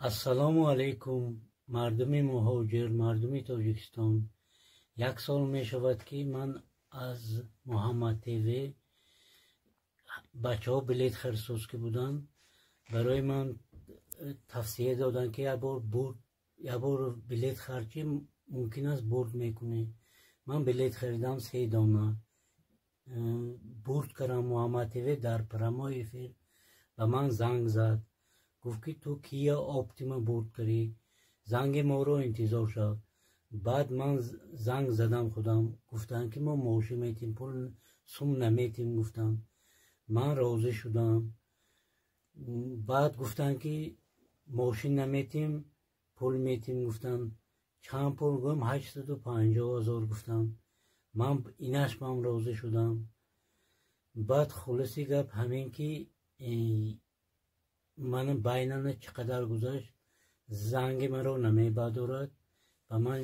Ассалому алайкум, мардуми муҳоҷир, мардуми Тоҷикистон. Як сол мешавад, ки ман аз Муҳаммад ТВ бачаҳо билет харсоз ки буданд, барои ман тавсия доданд, ки як бор билет харчи, мумкин аст, бурд мекунӣ. Ман билет харидам се дона. Бурд кардам. Муҳаммад ТВ дар прямой эфир ба ман занг зад, гуфт, ки ту Кия Оптима бурд кардӣ, занги моро интизор шав. Баъд ман занг задам худам, гуфтанд, ки мо мошин метим, пул сум наметим, гуфтанд. Ман розӣ шудам. Баъд гуфтанд, ки мошин наметим, пул метим, гуфтанд. Чанд пул гӯм, 850 000 гуфтанд. Ман инаш ман розӣ шудам. Баъд хулоси гап ҳамин, ки мана байнана чӣ қадар гузашт, занги маро намебардорад, ба ман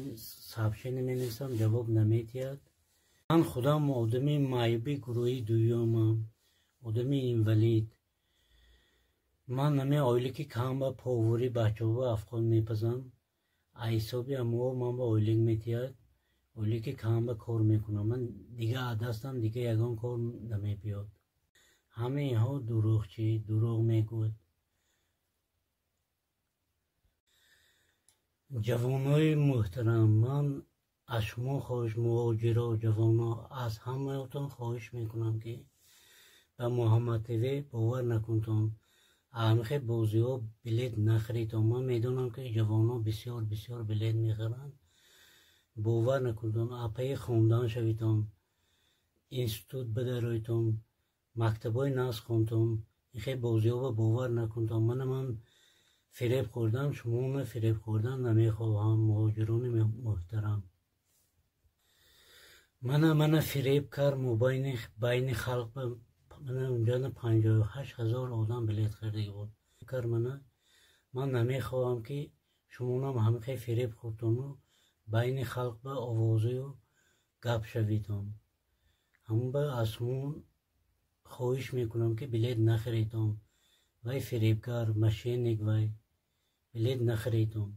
сообщение менависам, ҷавоб наметиҳад. Ман худам одами маъюби гурӯҳи дуюмам, одами инвалид. Ман наме ойлики кам ба повари бачаҳо афғон мепазам. Аз ҳисоби амво ман ба ойлик метиҳад. Ойлики кам ба кор мекунам. Ман дига аз дастам дига ягон кор намебиёд. Ҳамаи инҳо дурӯғчӣ, дурӯғ мегӯяд. Ҷавонои муҳтарам, ман аз шумо хоҳиш, муҳоҷиро, ҷавоно, аз ҳамаатон хоҳиш мекунам, ки ба Муҳаммад ТВ бовар накунтон, ҳамихе бозиҳо билет нахаритон. Ман медонам, ки ҷавоно бисёр бисёр билет мехаранд. Бовар накунтон, апаи хондан шавитон, институт бидароитон, мактабҳои нағз хонтон, инхе бозиҳо бовар накунтон. Мана ман фиреб хӯрдам, шуморо фиреб хӯрдан намехоҳам, муҳоҷирони муҳтарам. Мана фиреб кард мобайни байни халқ. Мана унҷана 58 000 одам билет харида буд. Кар мана ман намехоҳам, ки шумонам ҳамихе фиреб хӯртону байни халқ ба овозаю гап шавитон. Ҳамон ба аз шумо хоҳиш мекунам, ки билет нахаритон. Вай фиребгар, мошенник, вай билет нахаритон.